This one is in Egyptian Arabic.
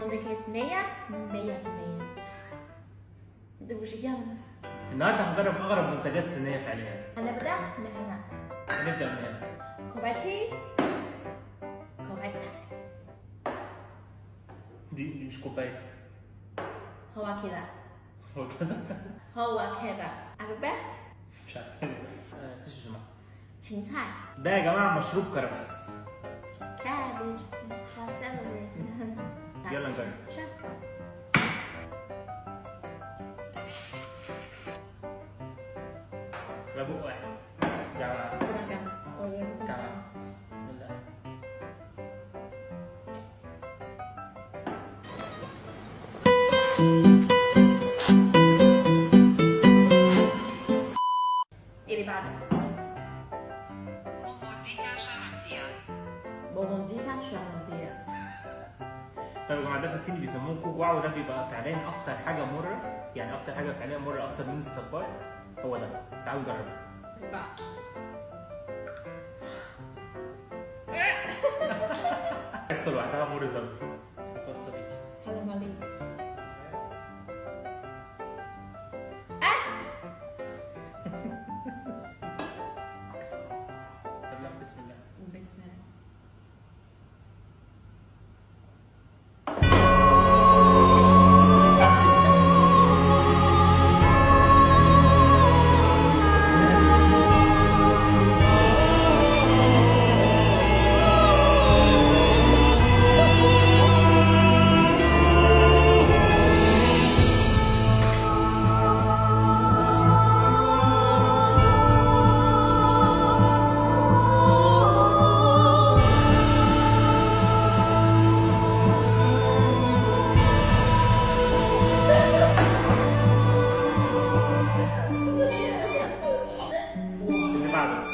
المنتجات الصينية 100%. ده النهارده هنجرب اغرب منتجات صينية فعليا. هنبدا من هنا. هنبدا من هنا. كوبايتي كوبايتك. دي مش كوبايتي. هو كده. هو كده. هو كده. عارفة؟ مش عارفه. 这是什么？ 芹菜。 ده يا جماعة مشروب كرفس. Cabbage. Celery. يلا نجرب. بقى واحد. جماعة. تمام. بسم الله. اللي بعده. بومونديكا شارمنتيا. طيب يا جماعة ده في الصين بيسموه كوجواو، وده بيبقى فعليا اكتر حاجة مرة، يعني اكتر حاجة فعليا مرة اكتر من الصبار هو ده. تعالوا نجربه. ريحته لوحدها مر زبد. هتوصى بيكي. هلا مالي. طب لا بسم الله. بسم الله. اللي بعده.